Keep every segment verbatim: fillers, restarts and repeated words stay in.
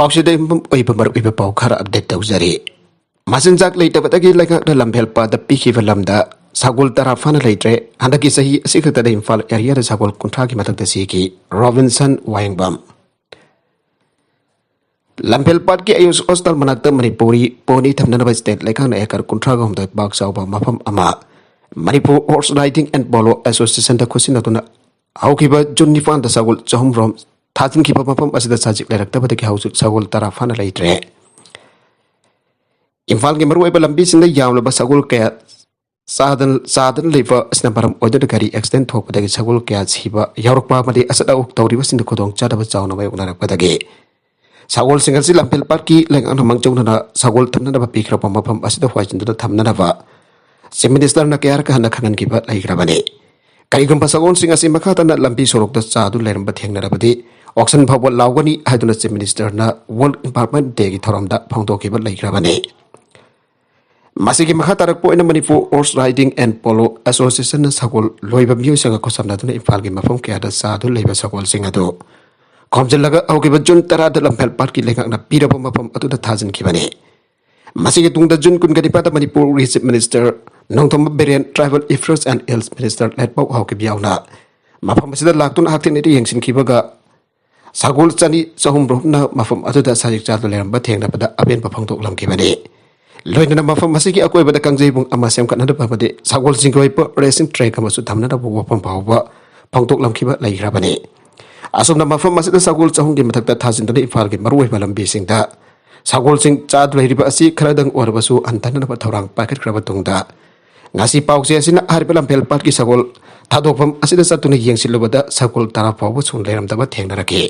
ꯄꯥꯎꯁꯤꯗ ꯑꯣꯏꯕ ꯃꯔꯨꯑꯣꯏꯕ ꯄꯥꯎ ꯈꯔ ꯑꯞꯗꯦꯠ ꯇꯧꯖꯔꯤ꯫ ꯃꯆꯤꯟꯖꯥꯛ ꯂꯩꯇꯕꯗꯒꯤ ꯂꯩꯉꯥꯛꯅ ꯂꯝꯐꯦꯜꯄꯥꯠꯇ ꯄꯤꯈꯤꯕ ꯂꯝꯗ ꯁꯒꯣꯜ ꯇꯔꯥ ꯐꯥꯅ ꯂꯩꯇ꯭ꯔꯦ꯫ ꯍꯟꯗꯛꯀꯤ ꯆꯍꯤ ꯑꯁꯤ ꯈꯛꯇꯗ ꯏꯝꯐꯥꯜ ꯑꯦꯔꯤꯌꯥꯗ ꯁꯒꯣꯜ ꯀꯨꯟꯊ꯭ꯔꯥꯒꯤ ꯃꯊꯛꯇ ꯁꯤꯈꯤ꯫ ꯔꯣꯕꯤꯟꯁꯟ ꯋꯥꯍꯦꯡꯕꯝ꯫ ꯂꯝꯐꯦꯜꯄꯥꯠꯀꯤ ꯑꯌꯨꯁ ꯍꯣꯁꯇꯦꯜ ꯃꯅꯥꯛꯇ ꯃꯅꯤꯄꯨꯔꯤ ꯄꯣꯅꯤ ꯊꯝꯅꯅꯕ ꯁ꯭ꯇꯦꯠ ꯂꯩꯉꯥꯛꯅ ꯑꯦꯀꯔ ꯀꯨꯟꯊ꯭ꯔꯥꯒ ꯍꯨꯝꯗꯣꯏ ꯄꯥꯛ ꯆꯥꯎꯕ ꯃꯐꯝ ꯑꯃ Manipur horse riding and polo ꯑꯦꯁꯣꯁꯤꯌꯦꯁꯟꯗ ꯈꯨꯠꯁꯤꯟꯅꯗꯨꯅ ꯍꯧꯈꯤꯕ ꯖꯨꯟ ꯅꯤꯄꯥꯟꯗ ꯁꯒꯣꯜ ꯆꯍꯨꯝ ꯔꯣꯝ ꯊꯥꯖꯤꯟꯈꯤꯕ ꯃꯐꯝ ꯑꯁꯤꯗ ꯆꯥꯖꯤꯛ ꯂꯩꯔꯛꯇꯕꯗꯒꯤ ꯍꯧꯖꯤꯛ ꯁꯒꯣꯜ ꯇꯔꯥ ꯐꯥꯅ ꯂꯩꯇ꯭ꯔꯦ꯫ ꯏꯝꯐꯥꯜꯒꯤ ꯃꯔꯨꯑꯣꯏꯕ ꯂꯝꯕꯤꯁꯤꯡꯗ ꯌꯥꯝꯂꯕ ꯁꯒꯣꯜ ꯀꯌꯥ ꯆꯥꯗꯅ, ꯆꯥꯗꯅ ꯂꯩꯕ ꯑꯁꯤꯅ ꯃꯔꯝ ꯑꯣꯏꯗꯨꯅ ꯒꯥꯔꯤ ꯑꯦꯛꯁꯤꯗꯦꯟ ꯊꯣꯛꯄꯗꯒꯤ ꯁꯒꯣꯜ ꯀꯌꯥ ꯁꯤꯕ ꯌꯥꯎꯔꯛꯄ ꯑꯃꯗꯤ ꯑꯆꯠ ꯑꯋꯣꯛ ꯇꯧꯔꯤꯕꯁꯤꯡꯗ ꯈꯨꯗꯣꯡꯆꯥꯗꯕ ꯆꯥꯎꯅ ꯃꯥꯌꯣꯛꯅꯔꯛꯄꯗꯒꯤ ꯁꯒꯣꯜꯁꯤꯡ ꯑꯁꯤ ꯂꯝꯐꯦꯜꯄꯥꯠꯀꯤ ꯂꯩꯉꯥꯛꯅ ꯃꯥꯡꯖꯧꯅꯅ ꯁꯒꯣꯜ ꯊꯝꯅꯅꯕ ꯄꯤꯈ꯭ꯔꯕ ꯃꯐꯝ ꯑꯁꯤꯗ ꯍꯣꯏꯖꯤꯟꯗꯨꯅ ꯊꯝꯅꯅꯕ ꯆꯤꯐ ꯃꯤꯅꯤꯁꯇꯔꯅ ꯀꯌꯥꯔꯛ ꯍꯟꯅ ꯈꯪꯍꯟꯈꯤꯕ ꯂꯩꯈ꯭ꯔꯕꯅꯤ꯫ ꯀꯔꯤꯒꯨꯝꯕ ꯁꯒꯣꯜꯁꯤꯡ ꯑꯁꯤ ꯃꯈꯥ ꯇꯥꯅ ꯂꯝꯕꯤ ꯁꯣꯔꯣꯛꯇ ꯆꯥꯗꯨꯅ ꯂꯩꯔꯝꯕ ꯊꯦꯡꯅꯔꯕꯗꯤ ꯑꯣꯛꯁꯟ ꯐꯥꯎꯕ ꯂꯥꯎꯒꯅꯤ ꯍꯥꯏꯗꯨꯅ ꯆꯤꯐ ꯃꯤꯅꯤꯁꯇꯔꯅ ꯋꯥꯔꯜꯗ ꯏꯟꯚꯥꯏꯔꯟꯃꯦꯟ ꯗꯦꯒꯤ ꯊꯧꯔꯝꯗ ꯐꯣꯡꯗꯣꯛꯈꯤꯕ ꯂꯩꯈ꯭ꯔꯕꯅꯤ꯫ ꯃꯁꯤꯒꯤ ꯃꯈꯥ ꯇꯥꯔꯛꯄ ꯑꯣꯏꯅ Manipur horse riding and polo ꯑꯦꯁꯣꯁꯤꯌꯦꯁꯟꯅ ꯁꯒꯣꯜ ꯂꯣꯏꯕ ꯃꯤꯑꯣꯏꯁꯤꯡꯒ ꯈꯨꯠꯁꯝꯅꯗꯨꯅ ꯏꯝꯐꯥꯜꯒꯤ ꯃꯐꯝ ꯀꯌꯥꯗ ꯆꯥꯗꯨꯅ ꯂꯩꯕ ꯁꯒꯣꯜꯁꯤꯡ ꯑꯗꯨ ꯈꯣꯝꯖꯤꯜꯂꯒ ꯍꯧꯈꯤꯕ ꯖꯨꯟ ꯇꯔꯥꯗ ꯂꯝꯐꯦꯜꯄꯥꯠꯀꯤ ꯂꯩꯉꯥꯛꯅ ꯄꯤꯔꯕ ꯃꯐꯝ ꯑꯗꯨꯗ ꯊꯥꯖꯤꯟꯈꯤꯕꯅꯤ꯫ ꯃꯁꯤꯒꯤ ꯇꯨꯡꯗ ꯖꯨꯟ ꯀꯨꯟꯒ ꯅꯤꯄꯥꯟꯗ ꯃꯅꯤꯄꯨꯔꯒꯤ chief minister Nongthombam Biren, tribal affairs and hills minister Letpao Haokip ꯌꯥꯎꯅ ꯃꯐꯝ ꯑꯁꯤꯗ ꯂꯥꯛꯇꯨꯅ ꯍꯛꯊꯦꯡꯅꯗ ꯌꯦꯡꯁꯤꯟꯈꯤꯕꯒ ꯁꯒꯣꯜ ꯆꯅꯤ ꯆꯍꯨꯝ ꯔꯣꯝꯅ ꯃꯐꯝ ꯑꯗꯨꯗ ꯁꯖꯤꯛ ꯆꯥꯗꯨꯅ ꯂꯩꯔꯝꯕ ꯊꯦꯡꯅꯕꯗ ꯑꯄꯦꯟꯕ ꯐꯣꯡꯗꯣꯛꯂꯝꯈꯤꯕꯅꯤ꯫ ꯂꯣꯏꯅꯅ ꯃꯐꯝ ꯑꯁꯤꯒꯤ ꯑꯀꯣꯏꯕꯗ ꯀꯥꯡꯖꯩꯕꯨꯡ ꯑꯃ ꯁꯦꯝꯒꯠꯅꯅꯕ ꯑꯃꯗꯤ ꯁꯒꯣꯜꯁꯤꯡꯒꯤ ꯑꯣꯏꯕ ꯔꯦꯁꯤꯡ ꯇ꯭ꯔꯦꯛ ꯑꯃꯁꯨ ꯊꯝꯅꯅꯕ ꯋꯥꯐꯝ ꯐꯥꯎꯕ ꯐꯣꯡꯗꯣꯛꯂꯝꯈꯤꯕ ꯂꯩꯈ꯭ꯔꯕꯅꯤ꯫ ꯑꯁꯨꯝꯅ ꯃꯐꯝ ꯑꯁꯤꯗ ꯁꯒꯣꯜ ꯆꯍꯨꯝꯒꯤ ꯃꯊꯛꯇ ꯊꯥꯖꯤꯟꯗꯨꯅ ꯏꯝꯐꯥꯜꯒꯤ ꯃꯔꯨꯑꯣꯏꯕ ꯂꯝꯕꯤꯁꯤꯡꯗ ꯁꯒꯣꯜꯁꯤꯡ ꯆꯥꯗꯨꯅ ꯂꯩꯔꯤꯕ ꯑꯁꯤ ꯈꯔꯗꯪ ꯑꯣꯏꯔꯕꯁꯨ ꯍꯟꯊꯅꯅꯕ ꯊꯧꯔꯥꯡ ꯄꯥꯏꯈꯠꯈ꯭ꯔꯕ ꯇꯨꯡꯗ ꯉꯁꯤ ꯄꯥꯎꯆꯦ ꯑꯁꯤꯅ ꯍꯥꯏꯔꯤꯕ ꯂꯝꯐꯦꯜ ꯄꯥꯠꯀꯤ ꯁꯒꯣꯜ ꯊꯥꯗꯣꯛꯐꯝ ꯑꯁꯤꯗ ꯆꯠꯇꯨꯅ ꯌꯦꯡꯁꯤꯜꯂꯨꯕꯗ ꯁꯒꯣꯜ ꯇꯔꯥ ꯐꯥꯎꯕ ꯁꯨꯅ ꯂꯩꯔꯝꯗꯕ ꯊꯦꯡꯅꯔꯛꯈꯤ꯫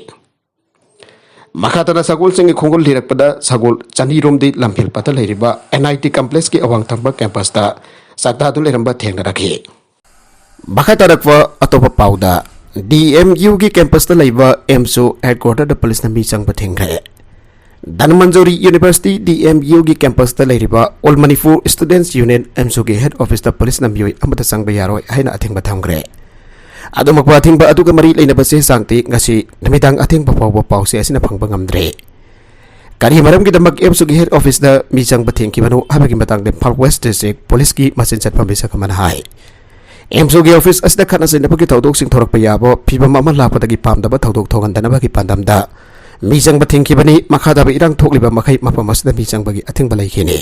ꯃꯈꯥ ꯇꯥꯅ ꯁꯒꯣꯜꯁꯤꯡꯒꯤ ꯈꯣꯡꯒꯨꯜ ꯂꯤꯔꯛꯄꯗ ꯁꯒꯣꯜ ꯆꯅꯤ ꯔꯣꯝꯗꯤ ꯂꯝꯐꯦꯜ ꯄꯥꯠꯇ ꯂꯩꯔꯤꯕ ꯑꯦꯟ ꯑꯥꯏ ꯇꯤ ꯀꯝꯄ꯭ꯂꯦꯛꯁꯀꯤ ꯑꯋꯥꯡ ꯊꯪꯕ ꯀꯦꯝꯄꯁꯇ ꯆꯥꯛꯇꯥꯗꯨꯅ ꯂꯩꯔꯝꯕ ꯊꯦꯡꯅꯔꯛꯈꯤ꯫ ꯃꯈꯥ ꯇꯥꯔꯛꯄ ꯑꯇꯣꯞꯄ ꯄꯥꯎꯗ, ꯗꯤ ꯑꯦꯝ ꯌꯨꯒꯤ ꯀꯦꯝꯄꯁꯇ ꯂꯩꯕ ꯑꯦꯝꯁꯨ ꯍꯦꯗꯀ꯭ꯋꯥꯇꯔꯗ ꯄꯨꯂꯤꯁꯅ ꯃꯤ ꯆꯪꯕ ꯊꯤꯡꯈ꯭ꯔꯦ꯫ ꯙꯅꯃꯟꯖꯣꯔꯤ ꯌꯨꯅꯤꯚꯔꯁꯤꯇꯤ ꯗꯤ ꯑꯦꯝ ꯌꯨꯒꯤ ꯀꯦꯝꯄꯁꯇ ꯂꯩꯔꯤꯕ ꯑꯣꯜ ꯃꯅꯤꯄꯨꯔ ꯁ꯭ꯇꯨꯗꯦꯟꯠꯁ ꯌꯨꯅꯤꯌꯟ, ꯑꯦꯝꯁꯨꯒꯤ ꯍꯦꯗ ꯑꯣꯐꯤꯁꯇ ꯄꯨꯂꯤꯁꯅ ꯃꯤꯑꯣꯏ ꯑꯃꯠꯇ ꯆꯪꯕ ꯌꯥꯔꯣꯏ ꯍꯥꯏꯅ ꯑꯊꯤꯡꯕ ꯊꯝꯈ꯭ꯔꯦ꯫ ꯑꯗꯨꯃꯛꯄ ꯑꯊꯤꯡꯕ ꯑꯗꯨꯒ ꯃꯔꯤ ꯂꯩꯅꯕ ꯆꯦ ꯆꯥꯡꯗꯤ ꯉꯁꯤ ꯅꯨꯃꯤꯗꯥꯡ ꯑꯊꯦꯡꯕ ꯐꯥꯎꯕ ꯄꯥꯎꯆꯦ ꯑꯁꯤꯅ ꯐꯪꯕ ꯉꯝꯗ꯭ꯔꯦ꯫ ꯀꯔꯤ ꯃꯔꯝꯒꯤꯗꯃꯛ ꯑꯦꯝꯁꯨꯒꯤ ꯍꯦꯗ ꯑꯣꯐꯤꯁꯇ ꯃꯤ ꯆꯪꯕ ꯊꯤꯡꯈꯤꯕꯅꯣ ꯍꯥꯏꯕꯒꯤ ꯃꯇꯥꯡꯗ ꯏꯝꯐꯥꯜ ꯋꯦꯁ ꯗꯤꯁꯇ꯭ꯔꯤꯛ ꯄꯨꯂꯤꯁꯀꯤ ꯃꯆꯤꯟ ꯆꯠꯄ ꯃꯤꯁꯛ ꯑꯃꯅ ꯍꯥꯏ꯫ ꯑꯦꯝꯁꯨꯒꯤ ꯑꯣꯐꯤꯁ ꯑꯁꯤꯗ ꯈꯠꯅ ꯆꯩꯅꯕꯒꯤ ꯊꯧꯗꯣꯛꯁꯤꯡ ꯊꯣꯔꯛꯄ ꯌꯥꯕ ꯐꯤꯚꯝ ꯑꯃ ꯂꯥꯛꯄꯗꯒꯤ ꯄꯥꯝꯗꯕ ꯊꯧꯗꯣꯛ ꯊꯣꯛꯍꯟꯗꯅꯕꯒꯤ ꯄꯥꯟꯗꯝꯗ ꯃꯤ ꯆꯪꯕ ꯊꯤꯡꯈꯤꯕꯅꯤ꯫ ꯃꯈꯥ ꯇꯥꯕ ꯏꯔꯥꯡ ꯊꯣꯛꯂꯤꯕ ꯃꯈꯩ ꯃꯐꯝ ꯑꯁꯤꯗ ꯃꯤ ꯆꯪꯕꯒꯤ ꯑꯊꯤꯡꯕ ꯂꯩꯈꯤꯅꯤ꯫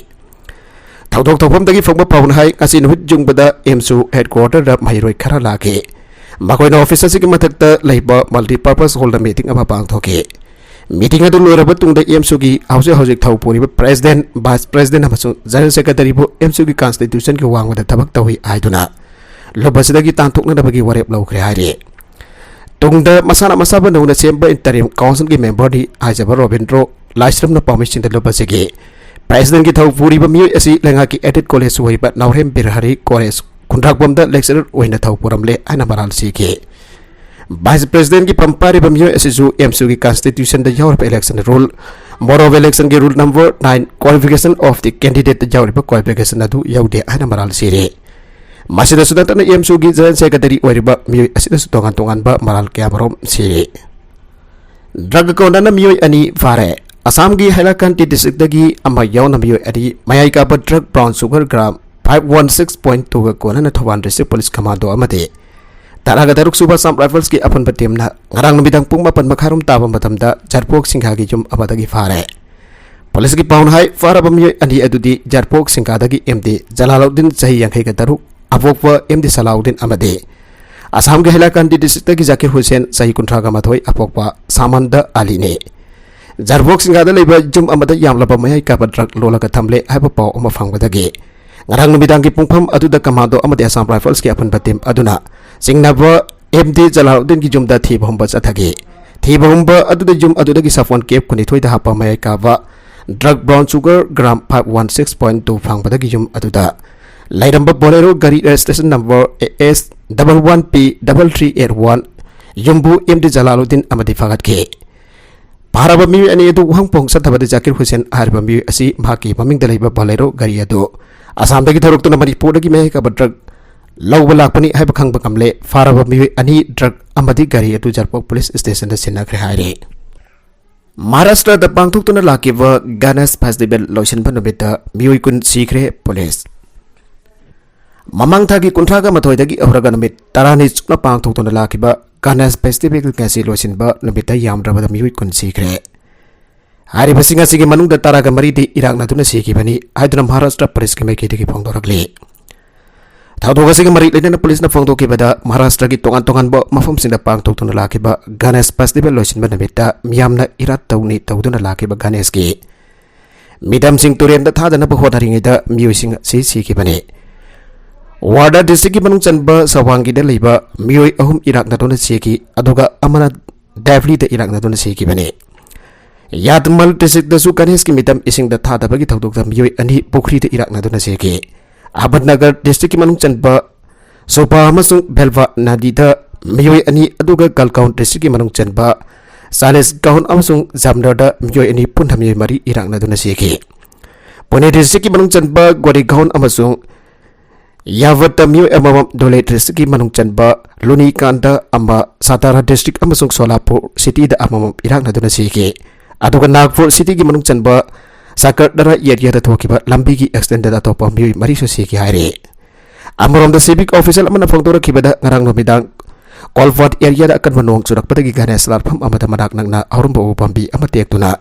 ꯊꯧꯗꯣꯛ ꯊꯣꯛꯐꯝꯗꯒꯤ ꯐꯪꯕ ꯄꯥꯎꯅ ꯍꯥꯏ, ꯉꯁꯤ ꯅꯨꯃꯤꯠ ꯌꯨꯡꯕꯗ ꯑꯦꯝꯁꯨ ꯍꯦꯗꯀ꯭ꯋꯥꯇꯔꯗ ꯃꯍꯩꯔꯣꯏ ꯈꯔ ꯂꯥꯛꯈꯤ꯫ ꯃꯈꯣꯏꯅ ꯑꯣꯐꯤꯁ ꯑꯁꯤꯒꯤ ꯃꯊꯛꯇ ꯂꯩꯕ ꯃꯜꯇꯤꯄꯔꯄꯁ ꯍꯣꯜꯗ ꯃꯤꯇꯤꯡ ꯑꯃ ꯄꯥꯡꯊꯣꯛꯈꯤ꯫ ꯃꯤꯇꯤꯡ ꯑꯗꯨ ꯂꯣꯏꯔꯕ ꯇꯨꯡꯗ ꯑꯦꯝꯁꯨꯒꯤ ꯍꯧꯖꯤꯛ ꯍꯧꯖꯤꯛ ꯊꯧ ꯄꯨꯔꯤꯕ ꯄ꯭ꯔꯦꯁꯤꯗꯦꯟꯠ, ꯚꯥꯏꯁ ꯄ꯭ꯔꯦꯁꯤꯗꯦꯟꯠ ꯑꯃꯁꯨꯡ ꯖꯦꯅꯔꯦꯜ ꯁꯦꯀ꯭ꯔꯦꯇꯔꯤꯕꯨ ꯑꯦꯝꯁꯨꯒꯤ ꯀꯟꯁꯇꯤꯇ꯭ꯌꯨꯁꯟꯒꯤ ꯋꯥꯡꯃꯗ ꯊꯕꯛ ꯇꯧꯏ ꯍꯥꯏꯗꯨꯅ ꯂꯨꯞ ꯑꯁꯤꯗꯒꯤ ꯇꯥꯟꯊꯣꯛꯅꯅꯕꯒꯤ ꯋꯥꯔꯦꯞ ꯂꯧꯈ꯭ꯔꯦ ꯍꯥꯏꯔꯤ꯫ ꯇꯨꯡꯗ ꯃꯁꯥꯅ ꯃꯁꯥꯕꯨ ꯅꯧꯅ ꯁꯦꯝꯕ ꯏꯟꯇꯔꯤꯝ ꯀꯥꯎꯟꯁꯤꯜꯒꯤ ꯃꯦꯝꯕꯔꯅꯤ ꯍꯥꯏꯖꯕ ꯔꯣꯕꯤꯟꯗ꯭ꯔꯣ ꯂꯥꯏꯁ꯭ꯔꯝꯅ ꯄꯥꯎꯃꯤꯁꯤꯡꯗ ꯂꯨꯞ ꯑꯁꯤꯒꯤ ꯄ꯭ꯔꯦꯁꯤꯗꯦꯟꯠꯀꯤ ꯊꯧ ꯄꯨꯔꯤꯕ ꯃꯤꯑꯣꯏ ꯑꯁꯤ ꯂꯩꯉꯥꯛꯀꯤ ꯑꯦꯗꯦꯗ ꯀꯣꯂꯦꯖ ꯑꯣꯏꯕ ꯅꯥꯎꯔꯦꯝ ꯕꯤꯔꯍꯔꯤ ꯀꯣꯂꯦꯖ ꯈꯨꯟꯗ꯭ꯔꯥꯛꯄꯝꯗ ꯂꯦꯛꯆꯔꯔ ꯑꯣꯏꯅ ꯊꯧ ꯄꯨꯔꯝꯂꯦ ꯍꯥꯏꯅ ꯃꯔꯥꯜ ꯁꯤꯈꯤ꯫ ꯚꯥꯏꯁ ꯄ꯭ꯔꯦꯁꯤꯗꯦꯟꯠꯀꯤ ꯐꯝ ꯄꯥꯏꯔꯤꯕ ꯃꯤꯑꯣꯏ ꯑꯁꯤꯁꯨ ꯑꯦꯝꯁꯨꯒꯤ ꯀꯟꯁꯇꯤꯇ꯭ꯌꯨꯁꯟꯗ ꯌꯥꯎꯔꯕ ꯏꯂꯦꯛꯁꯟ ꯔꯨꯜ, ꯃꯣꯗ ꯑꯣꯐ ꯏꯂꯦꯛꯁꯟꯒꯤ rule number nine, qualification of the candidate ꯌꯥꯎꯔꯤꯕ ꯀ꯭ꯋꯥꯂꯤꯐꯤꯀꯦꯁꯟ ꯑꯗꯨ ꯌꯧꯗꯦ ꯍꯥꯏꯅ ꯃꯔꯥꯜ ꯁꯤꯔꯦ꯫ ꯃꯁꯤꯗꯁꯨ ꯅꯠꯇꯅ ꯑꯦꯝꯁꯨꯒꯤ ꯖꯦꯅꯔꯦꯜ ꯁꯦꯀ꯭ꯔꯦꯇꯔꯤ ꯑꯣꯏꯔꯤꯕ ꯃꯤꯑꯣꯏ ꯑꯁꯤꯗꯁꯨ ꯇꯣꯉꯥꯟ ꯇꯣꯉꯥꯟꯕ ꯃꯔꯥꯜ ꯀꯌꯥꯃꯔꯨꯝ ꯁꯤꯔꯦ꯫ ꯗ꯭ꯔꯒ ꯀꯣꯟꯅꯅ ꯃꯤꯑꯣꯏ ꯑꯅꯤ ꯐꯥꯔꯦ꯫ ꯑꯁꯥꯝꯒꯤ ꯍꯥꯏꯂꯥꯀꯥꯟꯗꯤ ꯗꯤꯁꯇ꯭ꯔꯤꯛꯇꯒꯤ ꯑꯃ ꯌꯥꯎꯅ ꯃꯤꯑꯣꯏ ꯑꯅꯤ ꯃꯌꯥꯏ ꯀꯥꯕ drug brown sugar gram five one six point ꯇꯨꯒ ꯀꯣꯟꯅꯅ ꯊꯧꯕꯥꯜ ꯗꯤꯁꯇ꯭ꯔꯤꯛ ꯄꯨꯂꯤꯁ ꯀꯃꯥꯟꯗꯣ ꯑꯃꯗꯤ ꯇꯔꯥꯒ ꯇꯔꯨꯛ ꯁꯨꯕ ꯑꯁꯥꯝ ꯔꯥꯏꯐꯜꯁꯀꯤ ꯑꯄꯨꯟꯕ ꯇꯤꯝꯅ ꯉꯔꯥꯡ ꯅꯨꯃꯤꯗꯥꯡ ꯄꯨꯡ ꯃꯥꯄꯟ ꯃꯈꯥꯏꯔꯣꯝ ꯇꯥꯕ ꯃꯇꯝꯗ ꯖꯔꯄꯣꯛ ꯁꯤꯡꯒꯥꯒꯤ ꯌꯨꯝ ꯑꯃꯗꯒꯤ ꯐꯥꯔꯦ꯫ ꯄꯨꯂꯤꯁꯀꯤ ꯄꯥꯎꯅ ꯍꯥꯏ, ꯐꯥꯔꯕ ꯃꯤꯑꯣꯏ ꯑꯅꯤ ꯑꯗꯨꯗꯤ ꯖꯔꯄꯣꯛ ꯁꯤꯡꯒꯥꯗꯒꯤ ꯑꯦꯝ ꯗꯤ ꯖꯂꯥꯂꯧꯗꯤꯟ, ꯆꯍꯤ ꯌꯥꯡꯈꯩꯒ ꯇꯔꯨꯛ, ꯑꯄꯣꯛꯄ ꯑꯦꯝ ꯗꯤ ꯁꯂꯥꯎꯗꯤꯟ ꯑꯃꯗꯤ ꯑꯁꯥꯝꯒꯤ ꯍꯥꯏꯂꯥꯀꯥꯟꯗꯤ ꯗꯤꯁꯇ꯭ꯔꯤꯛꯇꯒꯤ ꯖꯥꯀꯤꯔ ꯍꯨꯁꯦꯟ, ꯆꯍꯤ ꯀꯨꯟꯊ꯭ꯔꯥꯒ ꯃꯥꯊꯣꯏ, ꯑꯄꯣꯛꯄ ꯁꯥꯃꯟꯗ ꯑꯂꯤꯅꯤ꯫ ꯖꯔꯕꯣꯛ ꯁꯤꯡꯒꯥꯗ ꯂꯩꯕ ꯌꯨꯝ ꯑꯃꯗ ꯌꯥꯝꯂꯕ ꯃꯌꯥꯏ ꯀꯥꯕ ꯗ꯭ꯔꯒ ꯂꯣꯜꯂꯒ ꯊꯝꯂꯦ ꯍꯥꯏꯕ ꯄꯥꯎ ꯑꯃ ꯐꯪꯕꯗꯒꯤ ꯉꯔꯥꯡ ꯅꯨꯃꯤꯗꯥꯡꯒꯤ ꯄꯨꯡꯐꯝ ꯑꯗꯨꯗ ꯀꯃꯥꯟꯗꯣ ꯑꯃꯗꯤ ꯑꯁꯥꯝ ꯔꯥꯏꯐꯜꯁꯀꯤ ꯑꯄꯨꯟꯕ ꯇꯤꯝ ꯑꯗꯨꯅ ꯆꯤꯡꯅꯕ ꯑꯦꯝ ꯗꯤ ꯖꯂꯥꯂꯨꯗꯤꯟꯒꯤ ꯌꯨꯝꯗ ꯊꯤꯕ ꯍꯨꯝꯕ ꯆꯠꯊꯈꯤ꯫ ꯊꯤꯕ ꯍꯨꯝꯕ ꯑꯗꯨꯗ ꯌꯨꯝ ꯑꯗꯨꯗꯒꯤ ꯁꯥꯐꯣꯟ ꯀꯦꯞ ꯀꯨꯟꯅꯤꯊꯣꯏꯗ ꯍꯥꯞꯄ ꯃꯌꯥꯏ ꯀꯥꯕ drug brown sugar gram five one six point two ꯐꯪꯕꯗꯒꯤ ꯌꯨꯝ ꯑꯗꯨꯗ ꯂꯩꯔꯝꯕ ꯕꯣꯂꯦꯔꯣ ꯒꯥꯔꯤ registration number A S double one P double three eight one ꯌꯨꯝꯕꯨ ꯑꯦꯝ ꯗꯤ ꯖꯂꯥꯂꯨꯗꯤꯟ ꯑꯃꯗꯤ ꯐꯥꯒꯠꯈꯤ꯫ ꯐꯥꯔꯕ ꯃꯤꯑꯣꯏ ꯑꯅꯤ ꯑꯗꯨ ꯋꯥꯍꯪ ꯄꯥꯎꯍꯪ ꯆꯠꯊꯕꯗ ꯖꯥꯀꯤꯔ ꯍꯨꯁꯦꯟ ꯍꯥꯏꯔꯤꯕ ꯃꯤꯑꯣꯏ ꯑꯁꯤ ꯃꯍꯥꯛꯀꯤ ꯃꯃꯤꯡꯗ ꯂꯩꯕ ꯕꯣꯂꯦꯔꯣ ꯒꯥꯔꯤ ꯑꯗꯨ ꯑꯁꯥꯝꯗꯒꯤ ꯊꯧꯔꯛꯇꯨꯅ ꯃꯅꯤꯄꯨꯔꯗꯒꯤ ꯃꯌꯥꯏ ꯀꯥꯕ ꯗ꯭ꯔꯒ ꯂꯧꯕ ꯂꯥꯛꯄꯅꯤ ꯍꯥꯏꯕ ꯈꯪꯕ ꯉꯝꯂꯦ꯫ ꯐꯥꯔꯕ ꯃꯤꯑꯣꯏ ꯑꯅꯤ, ꯗ꯭ꯔꯒ ꯑꯃꯗꯤ ꯒꯥꯔꯤ ꯑꯗꯨ ꯖꯔꯄꯣꯛ ꯄꯨꯂꯤꯁ ꯁ꯭ꯇꯦꯁꯟꯗ ꯁꯤꯟꯅꯈ꯭ꯔꯦ ꯍꯥꯏꯔꯤ꯫ ꯃꯍꯥꯔꯥꯁꯇ꯭ꯔꯗ ꯄꯥꯡꯊꯣꯛꯇꯨꯅ ꯂꯥꯛꯈꯤꯕ ꯒꯅꯦꯁ ꯐꯦꯁꯇꯤꯚꯦꯜ ꯂꯣꯏꯁꯤꯟꯕ ꯅꯨꯃꯤꯠꯇ ꯃꯤꯑꯣꯏ ꯀꯨꯟ ꯁꯤꯈ꯭ꯔꯦ, ꯄꯨꯂꯤꯁ꯫ ꯃꯃꯥꯡ ꯊꯥꯒꯤ ꯀꯨꯟꯊ꯭ꯔꯥꯒ ꯃꯥꯊꯣꯏꯗꯒꯤ ꯍꯧꯔꯒ ꯅꯨꯃꯤꯠ ꯇꯔꯥꯅꯤ ꯆꯨꯞꯅ ꯄꯥꯡꯊꯣꯛꯇꯨꯅ ꯂꯥꯛꯈꯤꯕ ꯒꯅꯦꯁ ꯐꯦꯁꯇꯤꯚꯦꯜ ꯉꯁꯤ ꯂꯣꯏꯁꯤꯟꯕ ꯅꯨꯃꯤꯠꯇ ꯌꯥꯝꯗ꯭ꯔꯕꯗ ꯃꯤꯑꯣꯏ ꯀꯨꯟ ꯁꯤꯈ꯭ꯔꯦ꯫ ꯍꯥꯏꯔꯤꯕꯁꯤꯡ ꯑꯁꯤꯒꯤ ꯃꯅꯨꯡꯗ ꯇꯔꯥꯒ ꯃꯔꯤꯗꯤ ꯏꯔꯥꯛꯅꯗꯨꯅ ꯁꯤꯈꯤꯕꯅꯤ ꯍꯥꯏꯗꯨꯅ ꯃꯍꯥꯔꯥꯁꯇ꯭ꯔ ꯄꯨꯂꯤꯁꯀꯤ ꯃꯥꯏꯀꯩꯗꯒꯤ ꯐꯣꯡꯗꯣꯔꯛꯂꯤ꯫ ꯊꯧꯗꯣꯛ ꯑꯁꯤꯒꯤ ꯃꯔꯤ ꯂꯩꯅꯅ ꯄꯨꯂꯤꯁꯅ ꯐꯣꯡꯗꯣꯛꯈꯤꯕꯗ, ꯃꯍꯥꯔꯥꯁꯇ꯭ꯔꯒꯤ ꯇꯣꯉꯥꯟ ꯇꯣꯉꯥꯟꯕ ꯃꯐꯝꯁꯤꯡꯗ ꯄꯥꯡꯊꯣꯛꯇꯨꯅ ꯂꯥꯛꯈꯤꯕ ꯒꯅꯦꯁ ꯐꯦꯁꯇꯤꯚꯦꯜ ꯂꯣꯏꯁꯤꯟꯕ ꯅꯨꯃꯤꯠꯇ ꯃꯤꯌꯥꯝꯅ ꯏꯔꯥꯠ ꯇꯧꯅꯤ ꯇꯧꯗꯨꯅ ꯂꯥꯛꯈꯤꯕ ꯒꯅꯦꯁꯀꯤ ꯃꯤꯗꯝꯁꯤꯡ ꯇꯨꯔꯦꯟꯗ ꯊꯥꯗꯅꯕ ꯍꯣꯠꯅꯔꯤꯉꯩꯗ ꯃꯤꯑꯣꯏꯁꯤꯡ ꯑꯁꯤ ꯁꯤꯈꯤꯕꯅꯤ꯫ ꯋꯥꯔꯗꯥ ꯗꯤꯁꯇ꯭ꯔꯤꯛꯀꯤ ꯃꯅꯨꯡ ꯆꯟꯕ ꯁꯋꯥꯡꯒꯤꯗ ꯂꯩꯕ ꯃꯤꯑꯣꯏ ꯑꯍꯨꯝ ꯏꯔꯥꯛꯅꯗꯨꯅ ꯁꯤꯈꯤ, ꯑꯗꯨꯒ ꯑꯃꯅ ꯗꯦꯕ꯭ꯂꯤꯗ ꯏꯔꯥꯛꯅꯗꯨꯅ ꯁꯤꯈꯤꯕꯅꯤ꯫ ꯌꯥꯠꯃꯜ ꯗꯤꯁꯇ꯭ꯔꯤꯛꯇꯁꯨ ꯒꯅꯦꯁꯀꯤ ꯃꯤꯗꯝ ꯏꯁꯤꯡꯗ ꯊꯥꯗꯕꯒꯤ ꯊꯧꯗꯣꯛꯇ ꯃꯤꯑꯣꯏ ꯑꯅꯤ ꯄꯨꯈ꯭ꯔꯤꯗ ꯏꯔꯥꯛꯅꯗꯨꯅ ꯁꯤꯈꯤ꯫ ꯑꯍꯃꯗꯅꯒꯔ ꯗꯤꯁꯇ꯭ꯔꯤꯛꯀꯤ ꯃꯅꯨꯡ ꯆꯟꯕ ꯁꯣꯄꯥ ꯑꯃꯁꯨꯡ ꯚꯦꯜꯚꯥ ꯅꯗꯤꯗ ꯃꯤꯑꯣꯏ ꯑꯅꯤ, ꯑꯗꯨꯒ ꯒꯜꯒꯥꯎꯟ ꯗꯤꯁꯇ꯭ꯔꯤꯛꯀꯤ ꯃꯅꯨꯡ ꯆꯟꯕ ꯁꯥꯂꯦꯁ ꯒꯥꯎꯟ ꯑꯃꯁꯨꯡ ꯖꯥꯝꯅꯔꯗ ꯃꯤꯑꯣꯏ ꯑꯅꯤ, ꯄꯨꯟꯅ ꯃꯤꯑꯣꯏ ꯃꯔꯤ ꯏꯔꯥꯛꯅꯗꯨꯅ ꯁꯤꯈꯤ꯫ ꯄꯨꯅꯦ ꯗꯤꯁꯇ꯭ꯔꯤꯛꯀꯤ ꯃꯅꯨꯡ ꯆꯟꯕ ꯒꯣꯔꯦꯒꯥꯎꯟ ꯑꯃꯁꯨꯡ ꯌꯥꯚꯠꯇ ꯃꯤꯑꯣꯏ ꯑꯃꯃꯝ, ꯙꯨꯂꯦ ꯗꯤꯁꯇ꯭ꯔꯤꯛꯀꯤ ꯃꯅꯨꯡ ꯆꯟꯕ ꯂꯨꯅꯤꯀꯥꯟꯗ ꯑꯃ, ꯁꯥꯇꯥꯔꯥ ꯗꯤꯁꯇ꯭ꯔꯤꯛ ꯑꯃꯁꯨꯡ ꯁꯣꯂꯥꯄꯨꯔ ꯁꯤꯇꯤꯗ ꯑꯃꯃꯝ ꯏꯔꯥꯛꯅꯗꯨꯅ ꯁꯤꯈꯤ꯫ ꯑꯗꯨꯒ ꯅꯥꯒꯄꯨꯔ ꯁꯤꯇꯤꯒꯤ ꯃꯅꯨꯡ ꯆꯟꯕ ꯁꯀꯔꯗꯔꯥ ꯑꯦꯔꯤꯌꯥꯗ ꯊꯣꯛꯈꯤꯕ ꯂꯝꯕꯤꯒꯤ ꯑꯦꯛꯁꯤꯗꯦꯟꯗ ꯑꯇꯣꯞꯄ ꯃꯤꯑꯣꯏ ꯃꯔꯤꯁꯨ ꯁꯤꯈꯤ ꯍꯥꯏꯔꯤ꯫ ꯑꯃꯔꯣꯝꯗ, ꯁꯤꯚꯤꯛ ꯑꯣꯐꯤꯁꯤꯌꯦꯜ ꯑꯃꯅ ꯐꯣꯡꯗꯣꯔꯛꯈꯤꯕꯗ, ꯉꯔꯥꯡ ꯅꯨꯃꯤꯗꯥꯡ ꯀꯣꯜꯐꯥꯠ ꯑꯦꯔꯤꯌꯥꯗ ꯑꯀꯟꯕ ꯅꯣꯡ ꯆꯨꯔꯛꯄꯗꯒꯤ ꯒꯅꯦꯁ ꯂꯥꯠꯐꯝ ꯑꯃꯗ ꯃꯅꯥꯛ ꯅꯛꯅ ꯍꯧꯔꯝꯕ ꯎ ꯄꯥꯝꯕꯤ ꯑꯃ ꯇꯦꯛꯇꯨꯅ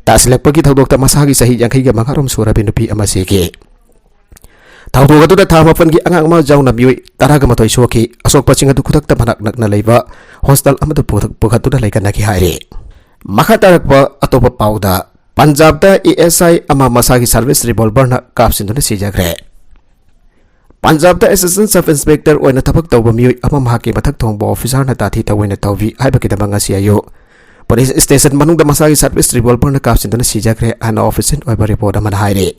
ꯇꯥꯁꯤꯜꯂꯛꯄꯒꯤ ꯊꯧꯗꯣꯛꯇ ꯃꯁꯥꯒꯤ ꯆꯍꯤ ꯌꯥꯡꯈꯩꯒ ꯃꯉꯥꯔꯣꯝ ꯁꯨꯔꯕꯤ ꯅꯨꯄꯤ ꯑꯃ ꯁꯤꯈꯤ꯫ ꯊꯧꯗꯣꯛ ꯑꯗꯨꯗ ꯊꯥ ꯃꯥꯄꯟꯒꯤ ꯑꯉꯥꯡ ꯑꯃ ꯌꯥꯎꯅ ꯃꯤꯑꯣꯏ ꯇꯔꯥꯒ ꯃꯥꯊꯣꯏ ꯁꯣꯛꯈꯤ꯫ ꯑꯁꯣꯛꯄꯁꯤꯡ ꯑꯗꯨ ꯈꯨꯗꯛꯇ ꯃꯅꯥꯛ ꯅꯛꯅ ꯂꯩꯕ ꯍꯣꯁꯄꯤꯇꯥꯜ ꯑꯃꯗ ꯄꯨꯊ-, ꯄꯨꯈꯠꯇꯨꯅ ꯂꯩꯈꯠꯅꯈꯤ ꯍꯥꯏꯔꯤ꯫ ꯃꯈꯥ ꯇꯥꯔꯛꯄ ꯑꯇꯣꯞꯄ ꯄꯥꯎꯗ, ꯄꯟꯖꯥꯕꯇ ꯑꯦ ꯑꯦꯁ ꯑꯥꯏ ꯑꯃ ꯃꯁꯥꯒꯤ ꯁꯔꯚꯤꯁ ꯔꯤꯚꯣꯜꯚꯔꯅ ꯀꯥꯞꯁꯤꯟꯗꯨꯅ ꯁꯤꯖꯈ꯭ꯔꯦ꯫ ꯄꯟꯖꯥꯕꯇ ꯑꯦꯁꯤꯁꯇꯦꯟ ꯁꯕ ꯏꯟꯁꯄꯦꯛꯇꯔ ꯑꯣꯏꯅ ꯊꯕꯛ ꯇꯧꯕ ꯃꯤꯑꯣꯏ ꯑꯃ ꯃꯍꯥꯛꯀꯤ ꯃꯊꯛ ꯊꯣꯡꯕ ꯑꯣꯐꯤꯁꯥꯔꯅ ꯇꯥꯊꯤ ꯇꯧꯑꯣꯏꯅ ꯇꯧꯕꯤ ꯍꯥꯏꯕꯒꯤꯗꯃꯛ ꯉꯁꯤ ꯑꯌꯨꯛ ꯄꯨꯂꯤꯁ ꯁ꯭ꯇꯦꯁꯟ ꯃꯅꯨꯡꯗ ꯃꯁꯥꯒꯤ ꯁꯔꯚꯤꯁ ꯔꯤꯚꯣꯜꯚꯔꯅ ꯀꯥꯞꯁꯤꯟꯗꯨꯅ ꯁꯤꯖꯈ꯭ꯔꯦ ꯍꯥꯏꯅ ꯑꯣꯐꯤꯁꯤꯌꯦꯜ ꯑꯣꯏꯕ ꯔꯤꯄꯣꯔꯠ ꯑꯃꯅ ꯍꯥꯏꯔꯤ꯫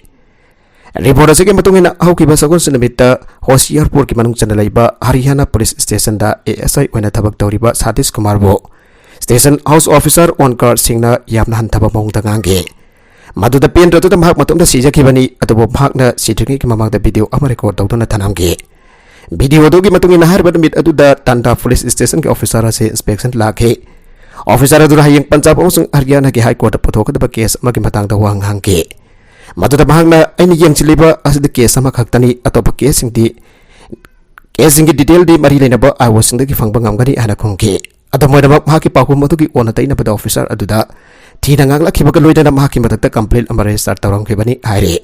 ꯔꯤꯄꯣꯔꯠ ꯑꯁꯤꯒꯤ ꯃꯇꯨꯡ ꯏꯟꯅ, ꯍꯧꯈꯤꯕ ꯁꯒꯣꯜꯁꯦꯟ ꯅꯨꯃꯤꯠꯇ ꯍꯣꯁꯤꯌꯥꯔꯄꯨꯔꯒꯤ ꯃꯅꯨꯡ ꯆꯟꯅ ꯂꯩꯕ ꯍꯔꯤꯌꯥꯅꯥ ꯄꯨꯂꯤꯁ ꯁ꯭ꯇꯦꯁꯟꯗ ꯑꯦ ꯑꯦꯁ ꯑꯥꯏ ꯑꯣꯏꯅ ꯊꯕꯛ ꯇꯧꯔꯤꯕ ꯁꯥꯇꯤꯁ ꯀꯨꯃꯥꯔꯕꯨ ꯁ꯭ꯇꯦꯁꯟ ꯍꯥꯎꯁ ꯑꯣꯐꯤꯁꯥꯔ ꯑꯣꯟꯀꯥꯔ ꯁꯤꯡꯅ ꯌꯥꯝꯅ ꯍꯟꯊꯕ ꯃꯑꯣꯡꯗ ꯉꯥꯡꯈꯤ꯫ ꯃꯗꯨꯗ ꯄꯦꯟꯗ꯭ꯔꯗꯨꯅ ꯃꯍꯥꯛ ꯃꯇꯣꯝꯇ ꯁꯤꯖꯈꯤꯕꯅꯤ, ꯑꯗꯨꯕꯨ ꯃꯍꯥꯛꯅ ꯁꯤꯗ꯭ꯔꯤꯉꯩꯒꯤ ꯃꯃꯥꯡꯗ ꯚꯤꯗꯤꯑꯣ ꯑꯃ ꯔꯦꯀꯣꯔꯗ ꯇꯧꯗꯨꯅ ꯊꯅꯝꯈꯤ꯫ ꯚꯤꯗꯤꯑꯣ ꯑꯗꯨꯒꯤ ꯃꯇꯨꯡ ꯏꯟꯅ, ꯍꯥꯏꯔꯤꯕ ꯅꯨꯃꯤꯠ ꯑꯗꯨꯗ ꯇꯥꯟꯗꯥ ꯄꯨꯂꯤꯁ ꯁ꯭ꯇꯦꯁꯟꯒꯤ ꯑꯣꯐꯤꯁꯥꯔ ꯑꯁꯤ ꯏꯟꯁꯄꯦꯛꯁꯟ ꯂꯥꯛꯈꯤ꯫ ꯑꯣꯐꯤꯁꯥꯔ ꯑꯗꯨꯅ ꯍꯌꯦꯡ ꯄꯟꯖꯥꯕ ꯑꯃꯁꯨꯡ ꯍꯔꯤꯌꯥꯅꯥꯒꯤ ꯍꯥꯏ ꯀꯣꯔꯠꯇ ꯄꯨꯊꯣꯛꯀꯗꯕ ꯀꯦꯁ ꯑꯃꯒꯤ ꯃꯇꯥꯡꯗ ꯋꯥ ꯉꯥꯡꯈꯤ꯫ ꯃꯗꯨꯗ ꯃꯍꯥꯛꯅ, "ꯑꯩꯅ ꯌꯦꯡꯁꯤꯜꯂꯤꯕ ꯑꯁꯤꯗꯤ ꯀꯦꯁ ꯑꯃꯈꯛꯇꯅꯤ, ꯑꯇꯣꯞꯄ ꯀꯦꯁꯁꯤꯡꯗꯤ, ꯀꯦꯁꯁꯤꯡꯒꯤ ꯗꯤꯇꯦꯜꯗꯤ ꯃꯔꯤ ꯂꯩꯅꯕ ꯑꯥꯏ ꯑꯣꯁꯤꯡꯗꯒꯤ ꯐꯪꯕ ꯉꯝꯒꯅꯤ" ꯍꯥꯏꯅ ꯈꯨꯝꯈꯤ꯫ ꯑꯗꯨꯝ ꯑꯣꯏꯅꯃꯛ, ꯃꯍꯥꯛꯀꯤ ꯄꯥꯎꯈꯨꯝ ꯑꯗꯨꯒꯤ ꯑꯣꯟꯅ ꯇꯩꯅꯕꯗ ꯑꯣꯐꯤꯁꯥꯔ ꯑꯗꯨꯗ ꯊꯤꯅ ꯉꯥꯡꯂꯛꯈꯤꯕꯒ ꯂꯣꯏꯅꯅ ꯃꯍꯥꯛꯀꯤ ꯃꯊꯛꯇ ꯀꯝꯄ꯭ꯂꯦꯟ ꯑꯃ ꯔꯦꯖꯤꯁꯇꯔ ꯇꯧꯔꯝꯈꯤꯕꯅꯤ ꯍꯥꯏꯔꯤ꯫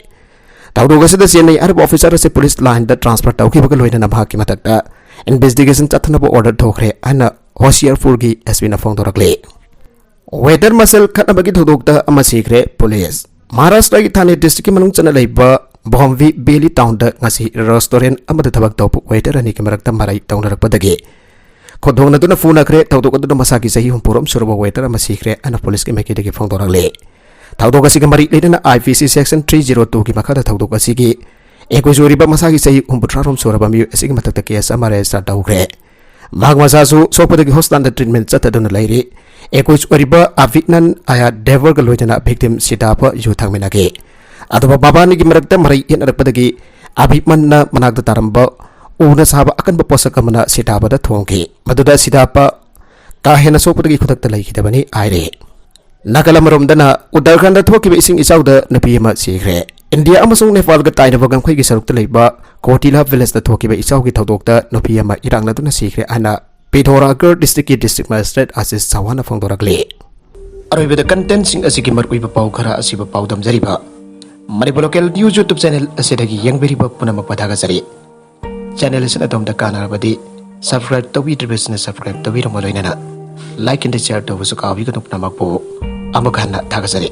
ꯊꯧꯗꯣꯛ ꯑꯁꯤꯗ ꯆꯦꯟꯅꯩ ꯍꯥꯏꯔꯤꯕ ꯑꯣꯐꯤꯁꯥꯔ ꯑꯁꯤ ꯄꯨꯂꯤꯁ ꯂꯥꯏꯟꯗ ꯇ꯭ꯔꯥꯟꯁꯐꯔ ꯇꯧꯈꯤꯕꯒ ꯂꯣꯏꯅꯅ ꯃꯍꯥꯛꯀꯤ ꯃꯊꯛꯇ ꯏꯟꯚꯦꯁꯇꯤꯒꯦꯁꯟ ꯆꯠꯊꯅꯕ ꯑꯣꯔꯗꯔ ꯊꯣꯛꯈ꯭ꯔꯦ ꯍꯥꯏꯅ ꯍꯣꯁꯤꯌꯥꯔꯄꯨꯔꯒꯤ ꯑꯦꯁ ꯄꯤꯅ ꯐꯣꯡꯗꯣꯔꯛꯂꯤ꯫ ꯋꯦꯇꯔ ꯃꯁꯦꯜ ꯈꯠꯅꯕꯒꯤ ꯊꯧꯗꯣꯛꯇ ꯑꯃ ꯁꯤꯈ꯭ꯔꯦ ꯄꯨꯂꯤꯁ꯫ ꯃꯍꯥꯔꯥꯁꯇ꯭ꯔꯒꯤ ꯊꯥꯅꯦ ꯗꯤꯁꯇ꯭ꯔꯤꯛꯀꯤ ꯃꯅꯨꯡ ꯆꯟꯅ ꯂꯩꯕ ꯚꯣꯝꯕꯤ ꯕꯦꯂꯤ ꯇꯥꯎꯟꯗ ꯉꯁꯤ ꯔꯦꯁꯇꯨꯔꯦꯟ ꯑꯃꯗ ꯊꯕꯛ ꯇꯧꯕ ꯋꯦꯇꯔ ꯑꯅꯤꯒꯤ ꯃꯔꯛꯇ ꯃꯔꯩ ꯇꯧꯅꯔꯛꯄꯗꯒꯤ ꯈꯨꯠꯊꯣꯡꯅꯗꯨꯅ ꯐꯨꯅꯈ꯭ꯔꯦ꯫ ꯊꯧꯗꯣꯛ ꯑꯗꯨꯗ ꯃꯁꯥꯒꯤ ꯆꯍꯤ ꯍꯨꯝꯐꯨꯔꯣꯝ ꯁꯨꯔꯕ ꯋꯦꯇꯔ ꯑꯃ ꯁꯤꯈ꯭ꯔꯦ ꯍꯥꯏꯅ ꯄꯨꯂꯤꯁꯀꯤ ꯃꯥꯏꯀꯩꯗꯒꯤ ꯐꯣꯡꯗꯣꯔꯛꯂꯤ꯫ ꯊꯧꯗꯣꯛ ꯑꯁꯤꯒ ꯃꯔꯤ ꯂꯩꯅꯅ ꯑꯥꯏ ꯄꯤ ꯁꯤ ꯁꯦꯛꯁꯟ ꯊ꯭ꯔꯤ ꯖꯤꯔꯣ ꯇꯨꯒꯤ ꯃꯈꯥꯗ ꯊꯧꯗꯣꯛ ꯑꯁꯤꯒꯤ ꯑꯦꯀ꯭ꯌꯨꯖ ꯑꯣꯏꯔꯤꯕ ꯃꯁꯥꯒꯤ ꯆꯍꯤ ꯍꯨꯝꯐꯨꯇꯔꯥꯔꯣꯝ ꯁꯨꯔꯕ ꯃꯤꯑꯣꯏ ꯑꯁꯤꯒꯤ ꯃꯊꯛꯇ ꯀꯦꯁ ꯑꯃ ꯔꯦꯖꯤꯁꯇꯔ ꯇꯧꯈ꯭ꯔꯦ꯫ ꯃꯍꯥꯛ ꯃꯁꯥꯁꯨ ꯁꯣꯛꯄꯗꯒꯤ ꯍꯣꯁꯄꯤꯇꯥꯜꯗ ꯇ꯭ꯔꯤꯠꯃꯦꯟ ꯆꯠꯊꯗꯨꯅ ꯂꯩꯔꯤ꯫ ꯑꯦꯀ꯭ꯌꯨꯖ ꯑꯣꯏꯔꯤꯕ ꯑꯚꯤꯅꯟ ꯑꯌꯥ ꯗꯦꯕꯔꯒ ꯂꯣꯏꯅꯅ ꯚꯤꯛꯇꯤꯝ ꯁꯤꯗꯥꯄ ꯌꯨ ꯊꯛꯃꯤꯟꯅꯈꯤ꯫ ꯑꯗꯨꯒ ꯃꯕꯥꯅꯤꯒꯤ ꯃꯔꯛꯇ ꯃꯔꯩ ꯌꯦꯠꯅꯔꯛꯄꯗꯒꯤ ꯑꯚꯤꯃꯟꯅ ꯃꯅꯥꯛꯇ ꯇꯥꯔꯝꯕ ꯎꯅ ꯁꯥꯕ ꯑꯀꯟꯕ ꯄꯣꯠꯁꯛ ꯑꯃꯅ ꯁꯤꯗꯥꯄꯗ ꯊꯣꯝꯈꯤ꯫ ꯃꯗꯨꯗ ꯁꯤꯗꯥꯄ ꯀꯥ ꯍꯦꯟꯅ ꯁꯣꯛꯄꯗꯒꯤ ꯈꯨꯗꯛꯇ ꯂꯩꯈꯤꯗꯕꯅꯤ ꯍꯥꯏꯔꯤ꯫ ꯅꯥꯀꯜ ꯑꯃꯔꯣꯝꯗꯅ ꯎꯠꯇꯔꯈꯟꯗ ꯊꯣꯛꯈꯤꯕ ꯏꯁꯤꯡ ꯏꯆꯥꯎꯗ ꯅꯨꯄꯤ ꯑꯃ ꯁꯤꯈ꯭ꯔꯦ꯫ ꯏꯟꯗꯤꯌꯥ ꯑꯃꯁꯨꯡ ꯅꯦꯄꯥꯜꯒ ꯇꯥꯏꯅꯕ ꯉꯝꯈꯩꯒꯤ ꯁꯔꯨꯛꯇ ꯂꯩꯕ ꯀꯣꯇꯤꯂꯥ ꯚꯤꯂꯦꯖꯇ ꯊꯣꯛꯈꯤꯕ ꯏꯆꯥꯎꯒꯤ ꯊꯧꯗꯣꯛꯇ ꯅꯨꯄꯤ ꯑꯃ ꯏꯔꯥꯛꯅꯗꯨꯅ ꯁꯤꯈ꯭ꯔꯦ ꯍꯥꯏꯅ ꯄꯤꯊꯣꯔꯥꯒꯔ ꯗꯤꯁꯇ꯭ꯔꯤꯛꯀꯤ ꯗꯤꯁꯇ꯭ꯔꯤꯛ ꯃꯦꯖꯤꯁꯇ꯭ꯔꯦꯠ ꯑꯥꯁꯤꯁ ꯆꯧꯍꯥꯟꯅ ꯐꯣꯡꯗꯣꯔꯛꯂꯤ꯫ ꯑꯔꯣꯏꯕꯗ ꯀꯟꯇꯦꯟꯁꯤꯡ ꯑꯁꯤꯒꯤ ꯃꯔꯨꯑꯣꯏꯕ ꯄꯥꯎ ꯈꯔ ꯑꯁꯤꯕꯨ ꯄꯥꯎꯗꯝꯖꯔꯤꯕ Manipur local news YouTube channel ꯑꯁꯤꯗꯒꯤ ꯌꯦꯡꯕꯤꯔꯤꯕ ꯄꯨꯝꯅꯃꯛꯄꯨ ꯊꯥꯒꯠꯆꯔꯤ꯫ ꯆꯦꯅꯦꯜ ꯑꯁꯤꯅ ꯑꯗꯣꯝꯗ ꯀꯥꯟꯅꯔꯕꯗꯤ ꯁꯕꯁꯀ꯭ꯔꯥꯏꯕ ꯇꯧꯕꯤꯗ꯭ꯔꯤꯕꯁꯤꯅ ꯁꯕꯁꯀ꯭ꯔꯥꯏꯕ ꯇꯧꯕꯤꯔꯝꯕ ꯂꯣꯏꯅꯅ ꯂꯥꯏꯛ ꯑꯦꯟ ꯁꯤꯌꯔ ꯇꯧꯕꯁꯨ ꯀꯥꯎꯕꯤꯒꯅꯨ꯫ ꯄꯨꯝꯅꯃꯛꯄꯨ ꯑꯃꯨꯛ ꯍꯟꯅ ꯊꯥꯒꯠꯆꯔꯤ꯫